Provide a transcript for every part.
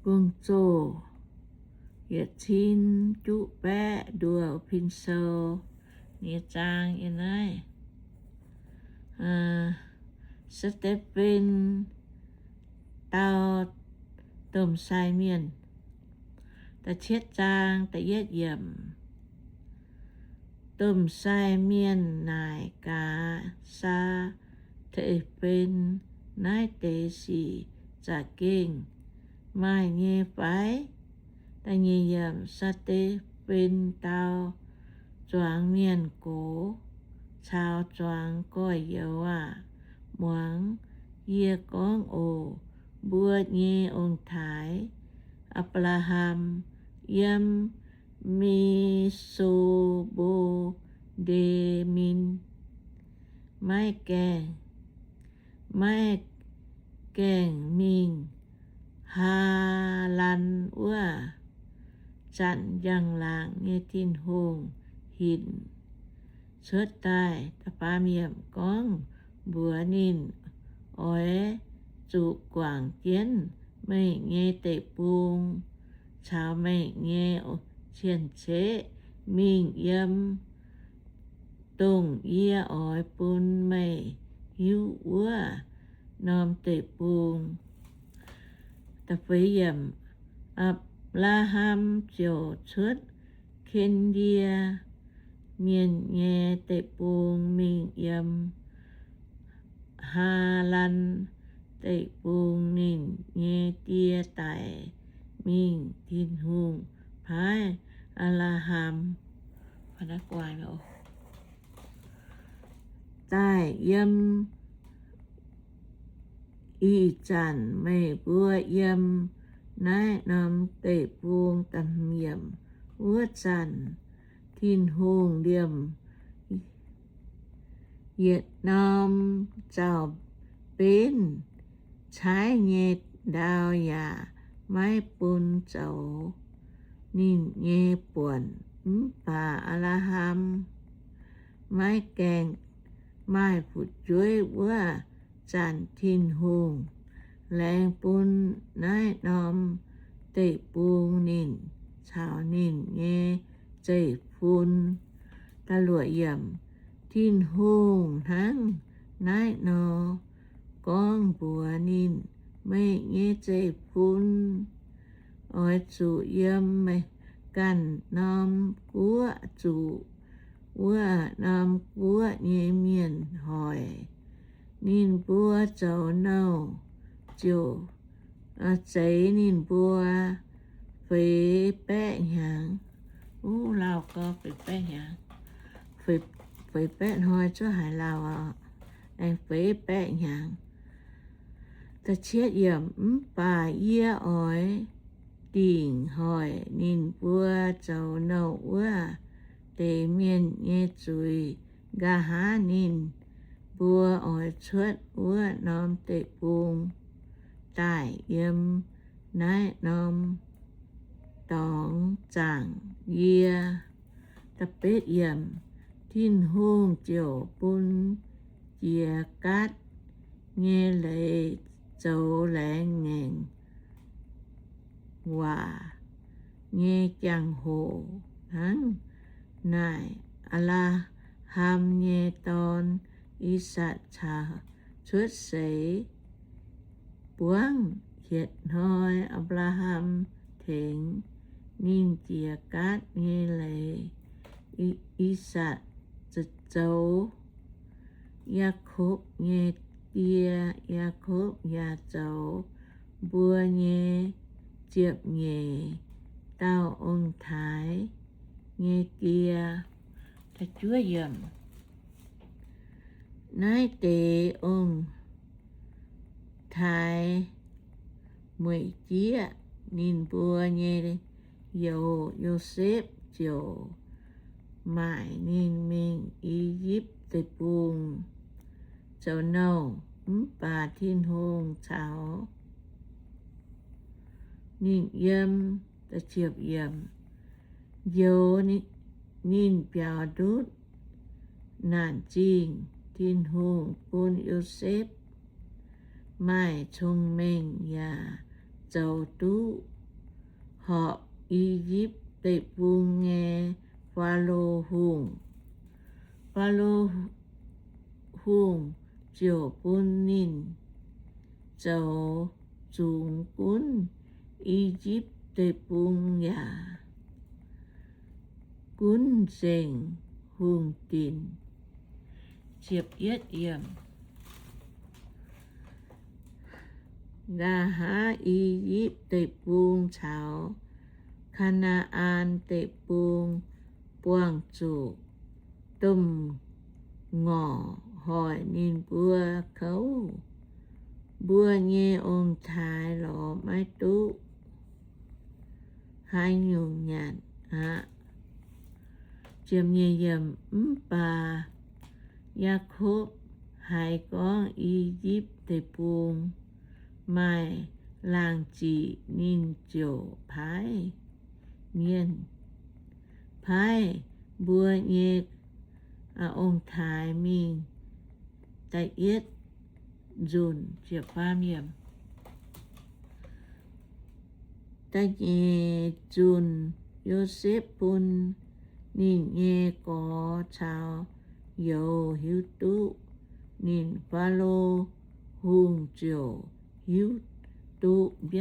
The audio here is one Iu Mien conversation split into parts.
Gong-zoh yietc cin juqv baeqv nduoh pin sou nyei zaang yiem naaiv. Saa^nde^fen dau domh sai mienh. Da'cietv zaang da'yietv yiemc. Domh sai mienh naaic gaax Saa^te^fen, Naaiv deix sic za'gengh maaih nyei fai? Saa^te^fen dau, Zuangx mienh gox caux zuangx gorx-youz aah! Muangx yie gorngv oc. Mbuo nyei ong-taaix, Apc^laa^ham, yiem Me^so^mbo^nde^min, maiv gaengh, maiv gaengh mingh Haalaan wuov Zanc Njang-Laangc nyei Tin-Hungh hinc cuotv daaih, gorngv mbuox ninh, Oix zuqc guangc jienv meih nyei deic-bung caux meih nyei cien-ceqv mingh yiem dongh yie oix bun meih hiuv wuov norm deic-bung. Apc^laa^ham ziouc cuotv Ken^ndie Mienh nyei deic-bung mingh yiem Haalaan Deic-Bung. Ninh nyei die daic mingh. Tin-Hungh paaiv Apc^laa^ham daaih yiem. Ih zanc meih mbuo yiem naaiv norm deic-bung. Wuov zanc Tin-Hungh liemh yietc norm zaux-benv caaiv nyei ndau yaac maiv bun zoux ninh nyei buonc. Mv baac Apc^laa^ham maiv gaengh maaih fu'jueiv. Wuov zanc Tin-Hungh laengz bun naaiv norm deic-bung ninh caux ninh nyei zeiv-fun. Tin-Hungh hnangv naaiv nor gorngv mbuox ninh, Meih nyei zeiv-fun oix zuqc yiem ganh norm guoqv zuqc wuov norm guoqv nyei mienh hoic. Ninh mbuo zoux nouh ziouc zeix ninh mbuo feix baeqv hnyangx. Uv, lauh gau, feix baeqv hnyangx. Feix baeqv hnoi cuotv haaix lauh, aengx feix baeqv hnyangx. Mv baac yie oix dingc hoic ninh mbuo zoux nouh wuov deix mienh nyei zuiz. Nqa'haav ninh mbuo oix cuotv wuov norm deic-bung daaih yiem naaiv norm dorngx zaangc yie. Tin-Hungh ziouc bun jiex gaatv nyei leiz zoux laengz ngaengc waac nyei jangx-hoc hnangv naaic. Apc^laa^ham nyei dorn, I^sakc, cuotv seix buangv. Yietc hnoi Apc^laa^ham tengx ninh jiex gaatv nyei leiz. I^sakc zoux Yaakopv nyei die. Yaakopv yaac zoux mbuo nyei ziepc nyeic dauh ong-taaix nyei die. Naaiv deix ong-taaix mueic jieqv ninh mbuo nyei youz, Yosepv, ziouc maaic ninh mingh I^yipv Deic-Bung zoux nouh. Mv baac Tin-Hungh caux ninh yiem. Njoux ninh biaux ndutv naanc zingh. Tin-Hungh bun Yosepv maaih cong-mengh yaac zoux duqv horpc I^yipv Deic-Bung nyei Faalo Hungh. Faalo Hungh ziouc bun ninh zoux zungx gunv I^yipv Deic-Bung yaac gunv nzengc hungh dinc. Nqa'haav I^yipv Deic-Bung caux Kaa^naa^an Deic-Bung buangh zuqc domh ngorc hoic ninh mbuo kouv, mbuo nyei ong-taaix lorz maiv duqv haaix nyungc nyanc aqv. Mv baac Yaakopv haiz gorngv I^yipv Deic-Bung maaih laangh ziqc, ninh ziouc paaiv mienh, paaiv mbuo nyei ong-taaix mingh da'yietv nzunc. Da'nyeic nzunc, Yosepv bun ninh nyei gorx caux youz hiuv duqv. Ninh, Faalo Hungh, ziouc hiuv duqv.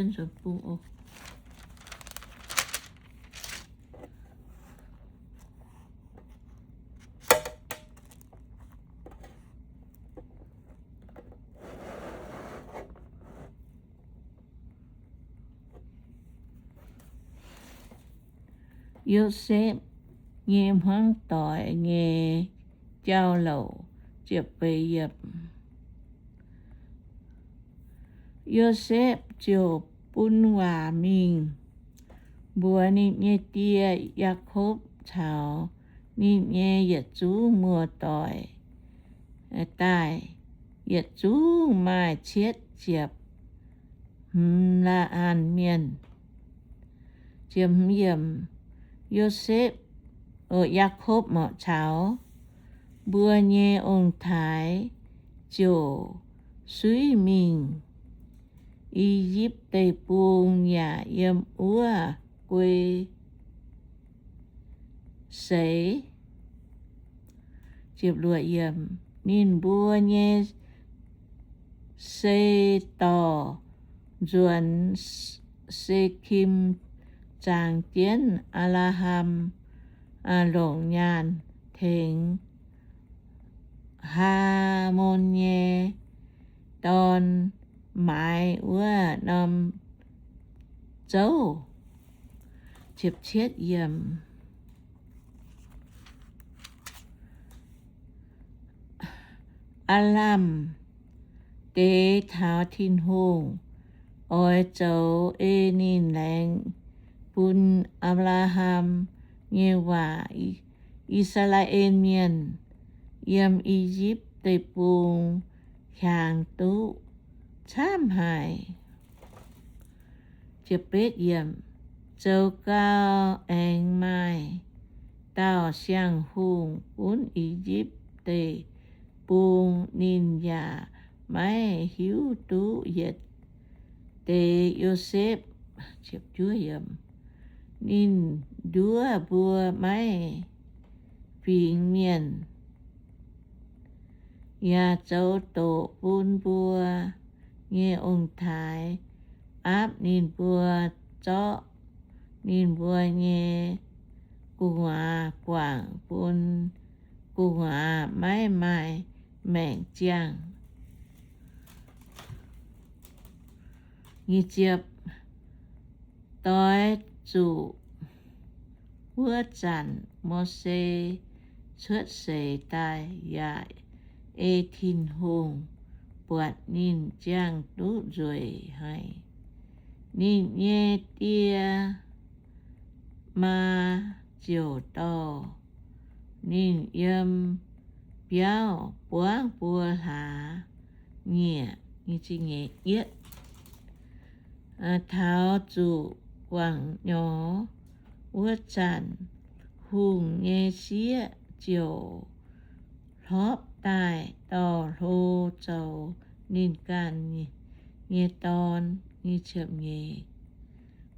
Yosepv Nyei Hmuangv Doic Nyei Jauv-Louc. Yosepv ziouc bun waac mingh mbuox ninh nyei die, Yaakopv, caux ninh nyei yietc zungv muoz-doic daaih, yietc zungv maaih cietv ziepc hmz laanh mienh. Yosepv, Yaakopv caux mbuo nyei ong-taaix ziouc suiv mingh I^yipv Deic-Bung yaac yiem wuov guei seix. Ninh mbuo nyei sei dorh nzuonx Se^kim, zangx jienv Apc^laa^ham longc nyaanh tengx Haa^mon nyei dorn maaiz wuov norm zouv. Aav lamh deix taux Tin-Hungh oix zoux ei ninh laengz bun Apc^laa^ham nyei waac, I^saa^laa^en Mienh yiem I^yipv Deic-Bung hiaangx duqv camv haic. Zoux gau aengx maaih dauh siang-hungh gunv I^yipv Deic-Bung. Ninh yaac maiv hiuv duqv yietc deix Yosepv. Ninh nduov mbuo maiv fingx mienh, yaac zoux doqc bun mbuo nyei ong-taaix aapv ninh mbuo zorqv ninh mbuo nyei gu'nguaaz guangc bun gu'nguaaz maiv maaih maengc ziangh. Doix zuqc wuov zanc Mose cuotv seix daaih yaac ei Tin-Hungh buatc ninh ziangh duqv nzueic haic. Ninh nyei die maa ziouc dorh ninh yiem biauv buangv buo hlaax nyieqc. Taux zuqc guangc nyorx wuov zanc, hungh nyei sieqv ziouc hlorpv daaih dorh hlo zoux ninh ganh nyei dorn.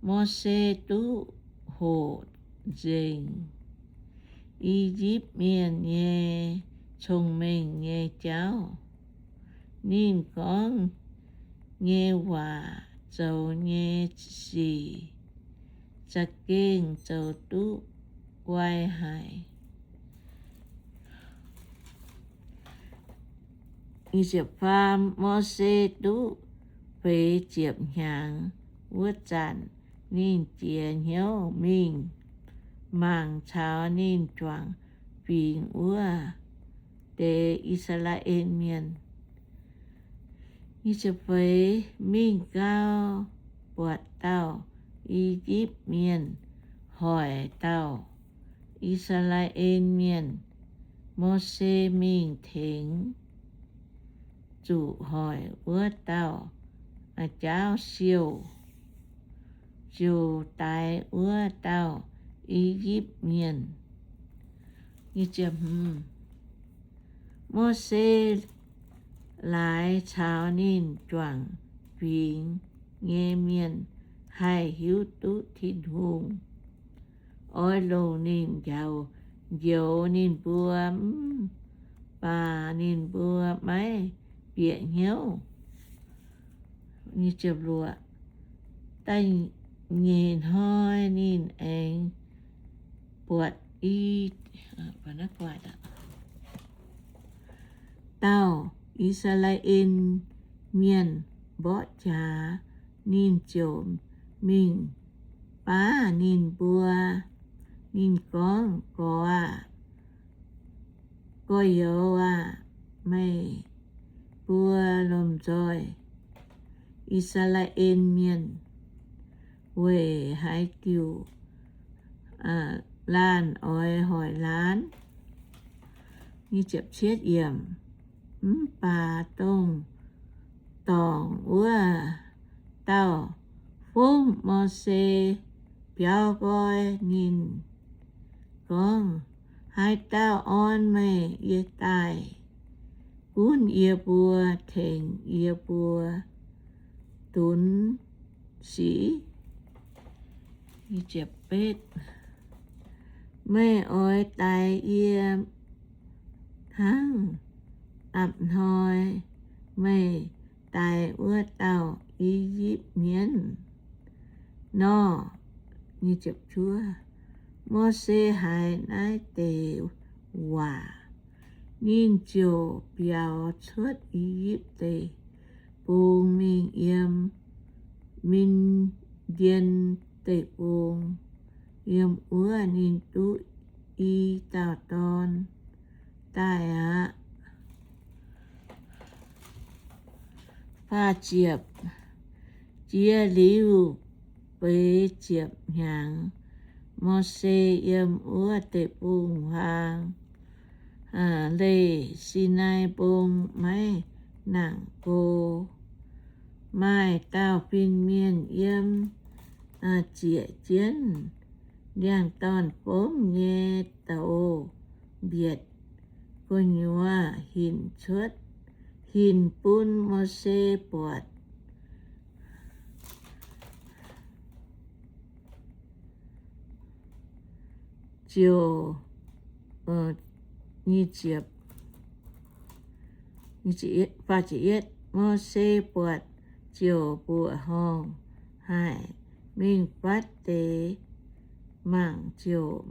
Mose duqv hoqc nzengc I^yipv Mienh nyei cong-mengh nyei jauv. Ninh gorngv nyei waac, zoux nyei sic za'gengh zoux duqv guai haic. Mose duqv feix ziepc hnyangx wuov zanc, ninh jiez hnyouv mingh mangc caux ninh juangc fingx wuov deix I^saa^laa^en Mienh. Feix, mingh gau, buatc dauh I^yipv Mienh hoic dauh I^saa^laa^en Mienh. Mose mingh tengx zuqc hoic wuov dauh jaauv siouh, ziouc daix wuov dauh I^yipv Mienh. Mose laaix caux ninh juangc fingx nyei mienh haih hiuv duqv Tin-Hungh oix longc ninh njaaux njoux ninh mbuo, mv baac ninh mbuo maiv bieqc hnyouv. Da'nyeic hnoi ninh aengx buatc i dauh I^saa^laa^en Mienh mborqv jaax, ninh ziouc mingh baav ninh mbuo. Ninh gorngv, Gorx aah! Gorx-youz aah! Meih mbuo lomh nzoih I^saa^laa^en Mienh weic haaix diuc laanh oix hoic laanh? Mv baac dongh dorngc wuov dauh fongv Mose biaux nqoi ninh gorngv, Haaix dauh orn meih, yie daaih gunv yie mbuo, tengx yie mbuo dunx sic. Meih oix daix yie hnangv a'hnoi meih daix wuov dauh I^yipv Mienh nor. Mose haiz naaiv deix waac, ninh ziouc biaux cuotv I^yipv Deic-Bung mingh yiem Min^ndien Deic-Bung. Yiem wuov ninh duqv i dauh dorn daaih aqv. Jiex liuz feix ziepc hnyangx, Mose yiem wuov deic-bung-huaang leih Sinai Mbong maiv nangc go. Maaih dauh fin-mienh yiem zieqc jienv ndiangx-dorn-fomv nyei douz mbietc gu'nyuoz hinc cuotv, hinc bun Mose buatc. Ziouc, Mose buatc ziouc mbuoqc horngh haic, mingh fatv deix mangc ziouc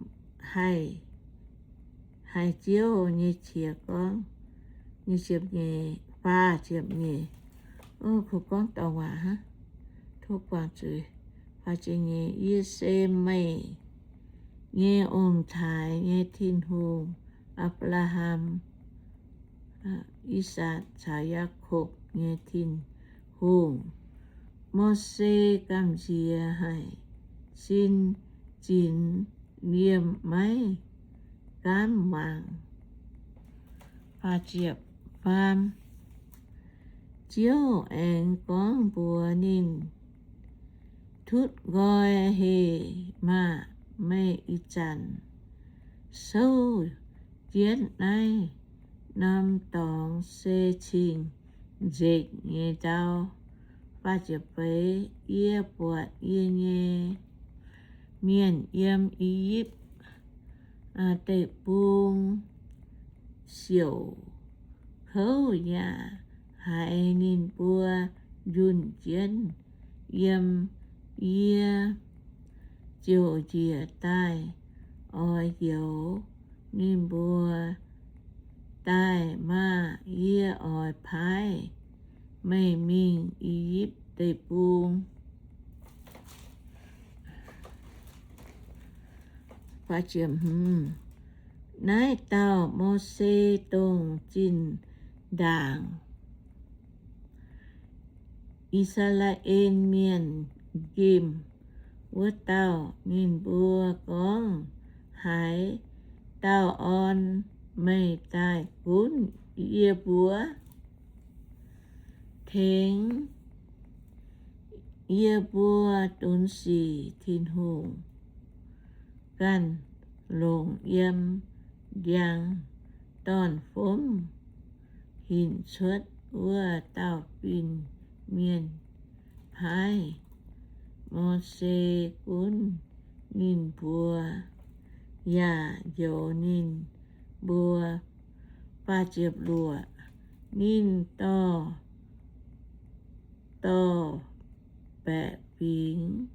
haih, haih Ziouv nyei qiex gorngv. Faah ziepc nyeic, tov guangc zuiz. Faah ziepc nyeic, Yie se meih nyei ong-taaix nyei Tin-Hungh, Apc^laa^ham, I^sakc caux Yaakopv nyei Tin-Hungh. Mose gamh nziex haic, sin zinx liemh maiv gaamv wangc. Ziouv aengx gorngv mbuox ninh, Tutv nqoi heh maah! Meih ih zanc souv jienv naaiv norm dorngx se cing-nzengc nyei ndau. Feix, yie buatc yie nyei mienh yiem I^yipv Deic-Bung siouc kouv yaac haiz ninh mbuo njunh jienv yiem. Yie ziouc njiec daaih oix njoux ninh mbuo daaih maah! Yie oix paaiv meih mingh I^yipv Deic-Bung. Naaiv dauh Mose dongh zinh ndaangc I^saa^laa^en Mienh nqemh wuov dauh. Ninh mbuo gorngv, Haaix dauh orn meih daaih gunv yie mbuo, tengx yie mbuo dunx sic? Tin-Hungh ganh longc yiem njang dorn-fomv hinc cuotv wuov dauh fin-mienh paaiv Mose gunv ninh mbuo yaac njoux ninh mbuo. Ninh dorh, dorh baeqc fingx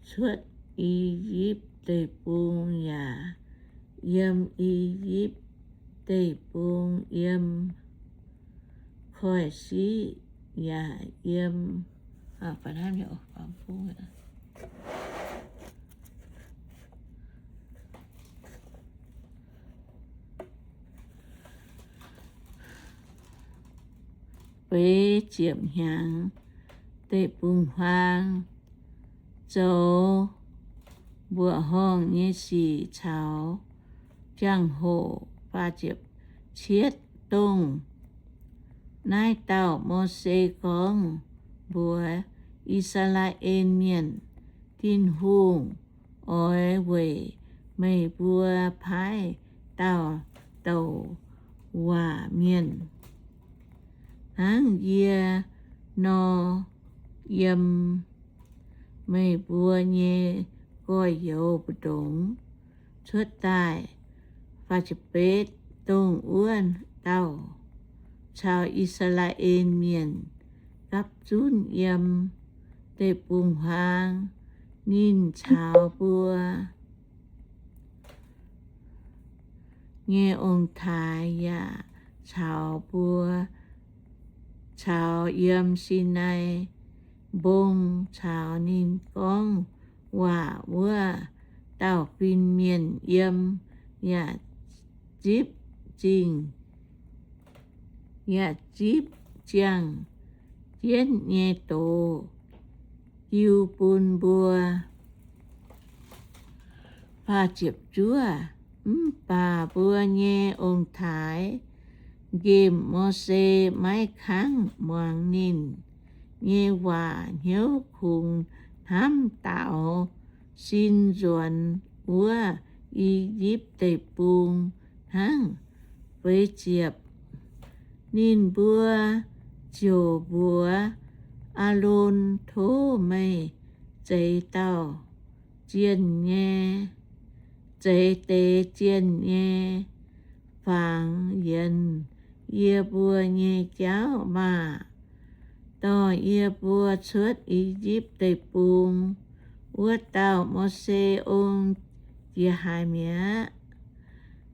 cuotv I^yipv Deic-Bung yaac yiem I^yipv Deic-Bung, yiem Koiv-Siqv yaac yiem feix ziepc hnyangx deic-bung-huaang, zoux mbuoqc horngh nyei sic caux jangx-hoc. Cietv dongh naaiv dauh Mose gorngv mbuox I^saa^laa^en Mienh, Tin-Hungh oix weic meih mbuo paaiv dauh douc waac mienh hnangv yie nor, yiem meih mbuo nyei gorx-youz mbu'ndongx cuotv daaih. Dongh wuov dauh caux I^saa^laa^en Mienh gapv zunv yiem deic-bung-huaang. Ninh caux mbuo nyei ong-taaix yaac caux mbuo, caux yiem Sinai Mbong caux ninh gorngv waac wuov dauh fin-mienh yiem, yaac zipv zingh, yaac zipv ziangh jienv nyei doz jiu bun mbuo. Mv baac mbuo nyei ong-taaix nqemh Mose, maiv kangv muangx ninh nyei waac, hnyouv kungx hnamv daaux sin nzuonx wuov I^yipv Deic-Bung hnangv. Ninh mbuo ziouc mbuox Aalon, Tov meih zeix dauh zienh nyei, zeix deix zienh nyei fangx yienz yie mbuo nyei jauv maah! Dorh yie mbuo cuotv I^yipv Deic-Bung wuov dauh Mose ong jiex haaix mi'aqv,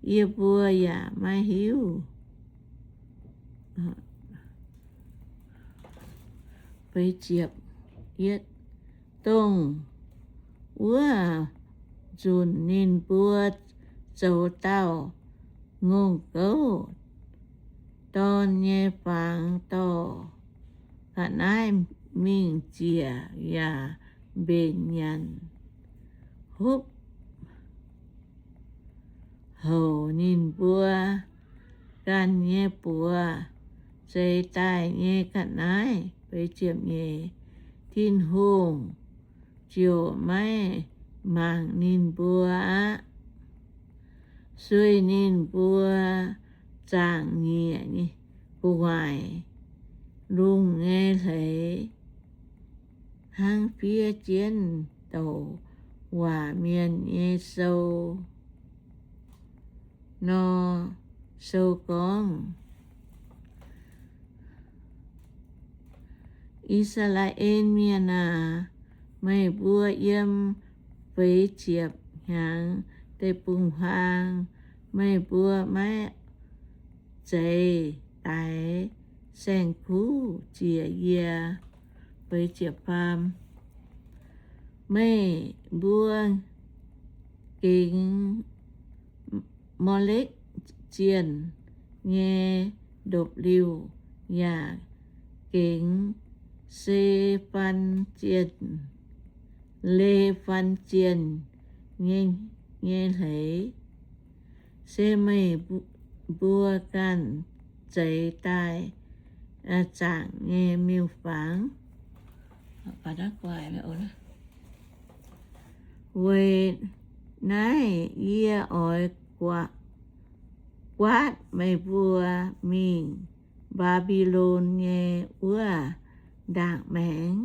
yie mbuo yaac maiv hiuv. Dongh wuov nzunc ninh mbuo zoux dauh ngongh gouv dorn nyei fangx dorh ga'naaiv mingh ziec yaac mbenc nyanc hopv houc ninh mbuo ganh nyei buoz zeix daaih nyei ga'naaiv. Tin-Hungh ziouc maiv mangc ninh mbuo aqv. Sueih ninh mbuo zaangc nyieqc gu'nguaaic lungh nyei hleix hnangv fiev jienv douc waac mienh nyei sou nor. Sou gorngv, I^saa^laa^en Mienh aac, meih mbuo yiem feix ziepc hnyangx deic-bung-huaang, meih mbuo maiv zeiz daix saeng-kuv ziec yie. Meih mbuo gengx Molekv zienh nyei ndopv-liuh yaac gengx Se^fan zienh, Le^fan zienh nyei hleix. Se meih mbuo ganh zeix daaih zaangc nyei miuc-fangx. Weic naaiv yie oix guaatv meih mbuo mingh Mbaa^mbi^lon nyei wuov ndaangc maengx.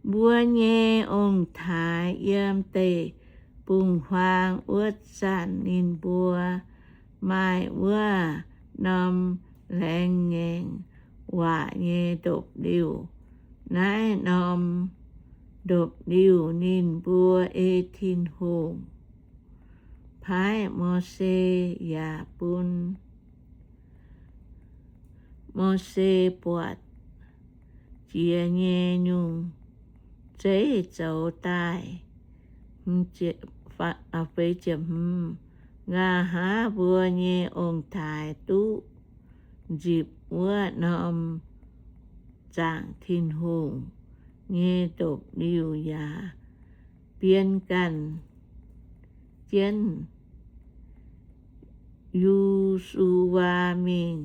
Mbuo nyei ong-taaix yiem deic-bung-huaang wuov zanc ninh mbuo maaih wuov norm laengz ngaengc waac nyei ndopv-liuh. Naaiv norm ndopv-liuh ninh mbuo ei Tin-Hungh paaiv Mose yaac bun Mose buatc jiex nyei nyungc zeiv zoux daaih. Nqa'haav mbuo nyei ong-taaix duqv nzipc wuov norm zaangc Tin-Hungh nyei ndopv-liuh yaac bien ganh jienv Yu^su^waa mingh.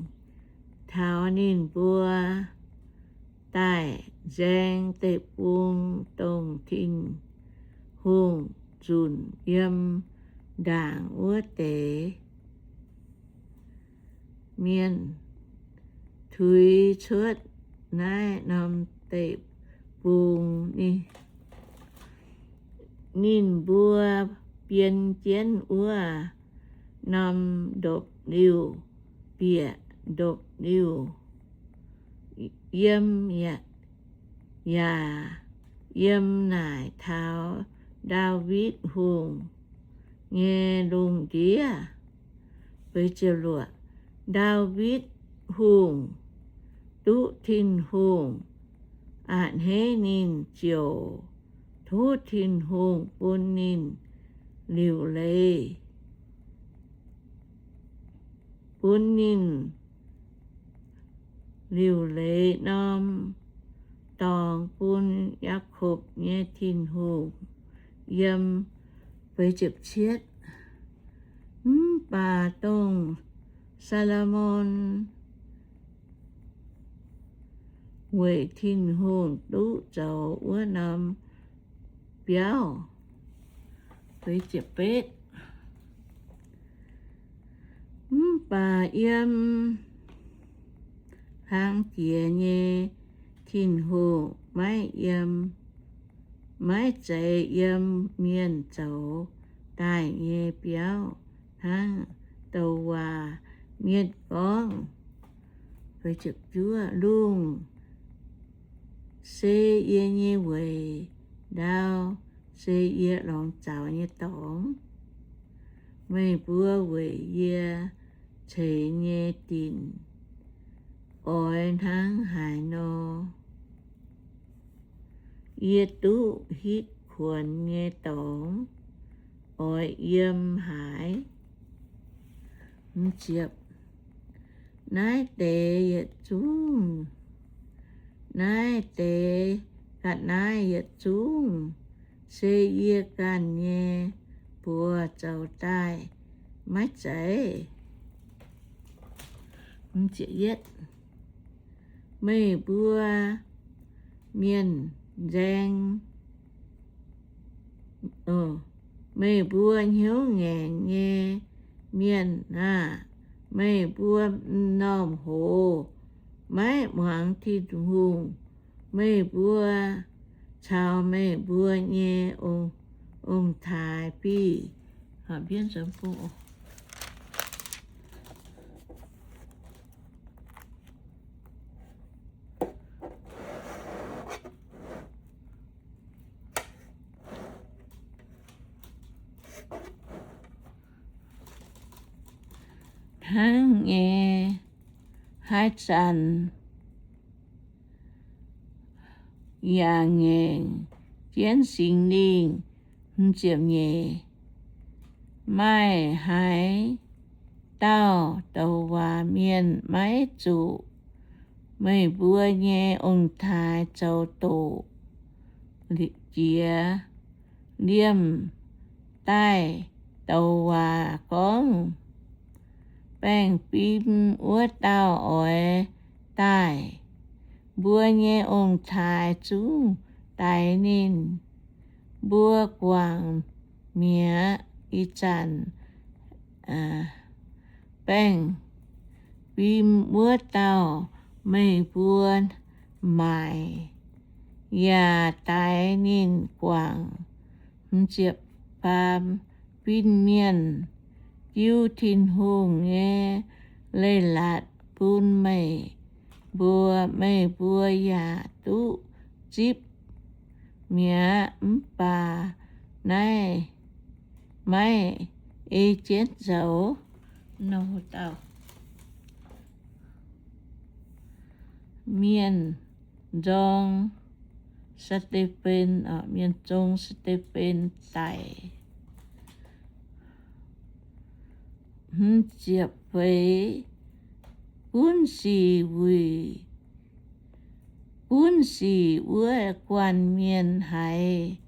Taux ninh mbuo daaih nzaeng deic-bung, dongh Tin-Hungh zunc yiem ndaangc wuov deix mienh tuix cuotv naaiv norm deic-bung. Ninh mbuo bien jienv wuov norm ndopv-liuh bieqc ndopv-liuh yiem, yaac yiem naaic taux Ndaawitv Hungh nyei lungh ndiev. Ndaawitv Hungh duqv Tin-Hungh a'hneiv ninh ziouc tov Tin-Hungh bun ninh liuc leiz, bun ninh liuc leiz norm dorngx bun Yaakopv nyei Tin-Hungh. Yiem mv baac dongh Saa^lo^morn weic Tin-Hungh duqv zoux wuov norm biauv. Mv baac yiem hlang jiex nyei Tin-Hungh maiv yiem, maiv zeiz yiem mienh zoux daaih nyei biauv hnangv douc waac mienh gorngv, Lungh se yie nyei weic, ndau se yie lorngx zaux nyei dorngx. Meih mbuo weic yie ceix nyei dinc oix hnangv haaix nor? Yie duqv hitv kuonx nyei dorngx oix yiem haaix? Naaiv deix yietc zungv, naaiv deix ga'naaiv yietc zungv se yie ganh nyei buoz zoux daaih, maiv zeiz? Meih mbuo mienh nzaeng, meih mbuo hnyouv ngaengc nyei mienh aah! Meih mbuo m'normh hoz maiv muangx Tin-Hungh, meih mbuo caux meih mbuo nyei ong-taaix fih hnangv nyei. Haaix zanc yaac ngaengc jienv Singx Lingh. Ziepc nyeic. Maaih haaix dauh douc waac mienh maiv zuqc meih mbuo nyei ong-taaix zoux doqc jiex? Liemh daaih douc waac gorngv, Baengh fim wuov dauh oix daaih. Mbuo nyei ong-taaix zungv daix ninh. Mbuo guangc mi'aqv. Ih zanc baengh fim wuov dauh meih mbuo maaic yaac daix ninh guangc. Fin-mienh jiu Tin-Hungh nyei leiz-latc bun meih mbuo, meih mbuo yaac duqv zipv mi'aqv. Mv baac naaiv maiv ei jienv zoux. Mienh nzong Saa^te^fen, Mienh zong Saa^te^fen daic. Hmz ziepc feix. Gunv sic wuic, gunv sic wuov guanh mienh haiz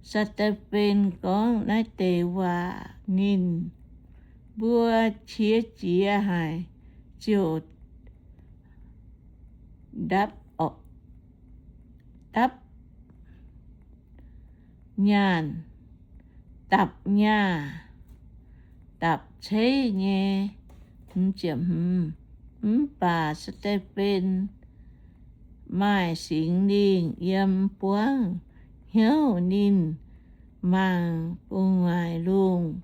Saa^te^fen gorngv naaiv deix waac, ninh mbuo qiex jiez haic, ziouc dapv, dapv nyaanh, dapv nyaah, dapv ceiv nyei. Mv baac Saa^te^fen maaih Singx Lingh yiem buangv hnyouv. Ninh mangc gu'nguaaic lungh,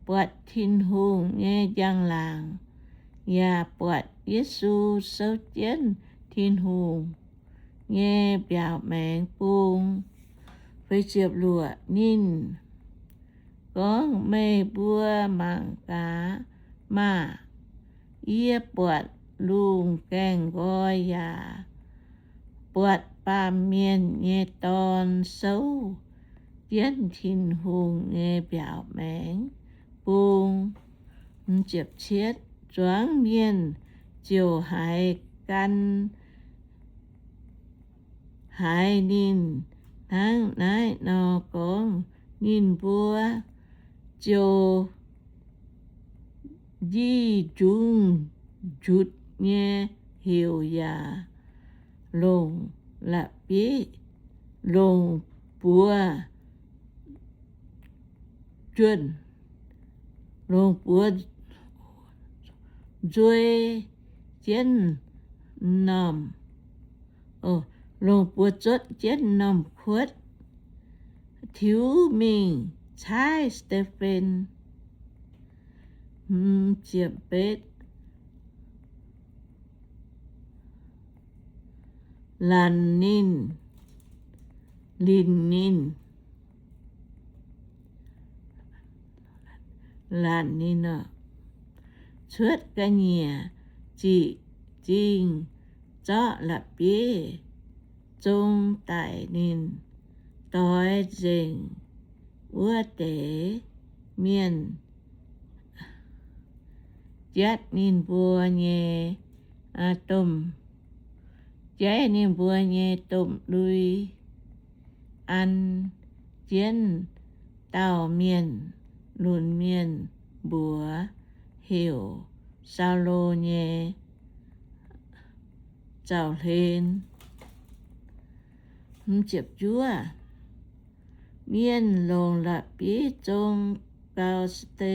buatc Tin-Hungh nyei njang-laangc, yaac buatc Yesu souv jienv Tin-Hungh nyei mbiaauc maengx bung. Ninh gorngv, Meih mbuo mangc gaax maah! Yie buatc lungh gaengh nqoi yaac buatc Baamh Mienh nyei Dorn souv jienv Tin-Hungh nyei mbiaauc maengx bung. Zuangx mienh ziouc haiz gan haiz ninh hnangv naaiv nor gorngv, ninh mbuo ziouc njih njungh njutc nyei heuc yaac longc la'bieiv, longc buoz juonh, longc buoz nzuei jienv m'normh, longc buoz zotv jienv m'normh kuotv, tiux mingh caaiv Saa^te^fen. Laanh ninh, linc ninh, laanh ninh cuotv ga'nyiec ziqc zingh zorqv la'bieiv zong daic ninh. Doix nzengc wuov deix mienh jatv ninh mbuo nyei domh, jaiv ninh mbuo nyei domh lui, an jienv dauh mienh lunx mienh mbuox heuc Saulo nyei zaux-hlen. Mienh longc la'bieiv zong gau Saa^te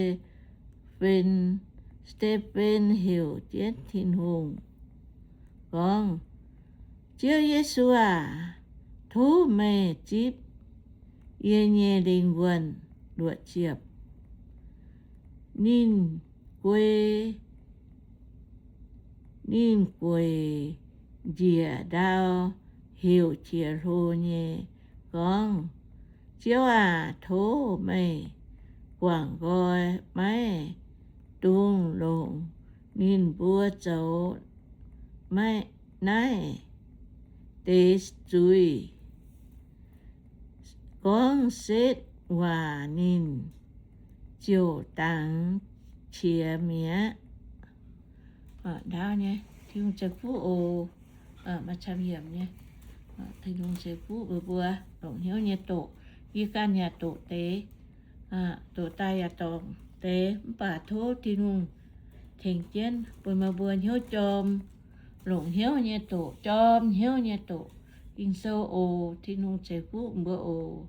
Saa^te^fen, Saa^te^fen heuc jienv Tin-Hungh gorngv, Ziouv Yesu aac, tov meih zipv yie nyei lingh wuonh luoqc ziepc. Ninh guei, ninh gueic njiec ndau heuc qiex hlo nyei gorngv, Ziouv aac, tov meih guangc nqoi maiv dungx longc ninh mbuo zoux maiv naaiv deix zuiz. Gorngv setv waac ninh ziouc dangx qiex mi'aqv. Ndaauv nyei, Tin-Hungh ceix fuqv oc. Maaih camv yiemc nyei. Tin-Hungh ceix fuqv mbuo, mbuo longc hnyouv nyei doqc. Yie ganh yaac doqc deix, doqc daaih yaac dorngc deix, mv baac tov Tin-Hungh tengx jienv bun meih mbuo hnyouv jorm, longc hnyouv nyei doqc, jorm hnyouv nyei doqc Ging-Sou oc. Tin-Hungh ceix fuqv mbuo oc.